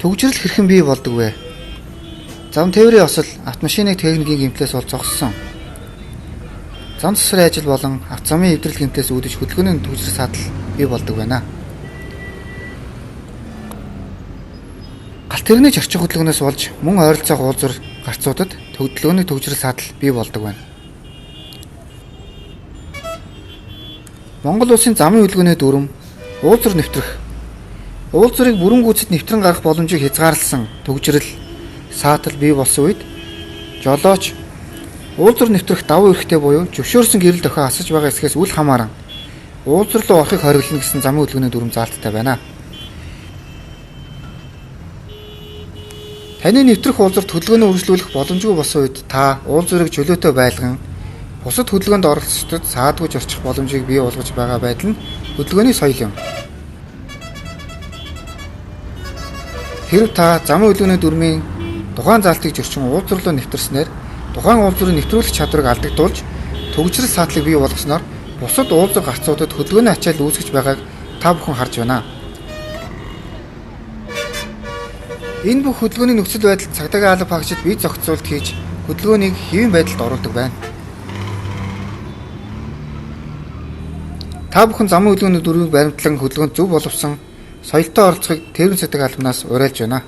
Түгжрэл хэрхэн бий болдог вэ? Зам тээврийн осол автомашины техникийн гэмтлээс бол зогссон. Зам засварын ажил болон автозамын эвдрэл гэмтлээс үүдэж хөдөлгөөний түгжрэл саатал бий болдог байна. Галт тэрэгний орчин хөдөлгөөнөөс болж мөн ойролцоох уулзвар гарцуудад хөдөлгөөний түгжрэл саатал бий болдог байна. Монгол улсын замын хөдөлгөөний дүрм уулзвар нэвтрэх. Уулзварыг бүрэн гүйцэд нэвтрэн гарах боломжийг хязгаарласан түгжрэл саатал бий болсон үед жолооч уулзвар нэвтрэх давуу эрхтэй буюу зөвшөөрсөн гэрэл дохио асаж байгаа хэсгээс үл хамааран уулзвар руу орохыг хориглоно гэсэн замын хөдөлгөөний дүрм заалттай байна. Таны нэвтрэх уулзварт хөдөлгөөнөө үргэлжлүүлэх боломжгүй болсон үед та уулзварыг чөлөөтэй байлган бусад хөдөлгөөнд оролцогчдод саадгүй зорчих боломжийг бий болгож байгаа байдал нь хөдөлгөөний соёл юм. Хэрв та замын хөдөлгөөний дүрмийн тухайн заалтыг зөрчин уулзвар руу нэвтэрснээр тухайн уулзврын нэвтрүүлэх чадварыг алдагдуулж түгжрэл саатлыг бий болгосноор бусад уулзвар гарцуудад хөдөлгөөний ачаал үүсгэж байгааг та бүхэн харж байна. Энэ бүх хөдөлгөөний нөхцөл байдалд цагдаагийн алба хаагчид бие зохицуулалт хийж хөдөлгөөнийг хэвийн байдалд оруулдаг байна. Та бүхэн замын хөдөлгөөний дүрмийг баримтлан хөдөлгөөнд зөв боловсон соёлтой оролцохыг тээврийн цагдаагийн албанаас уриалж байна.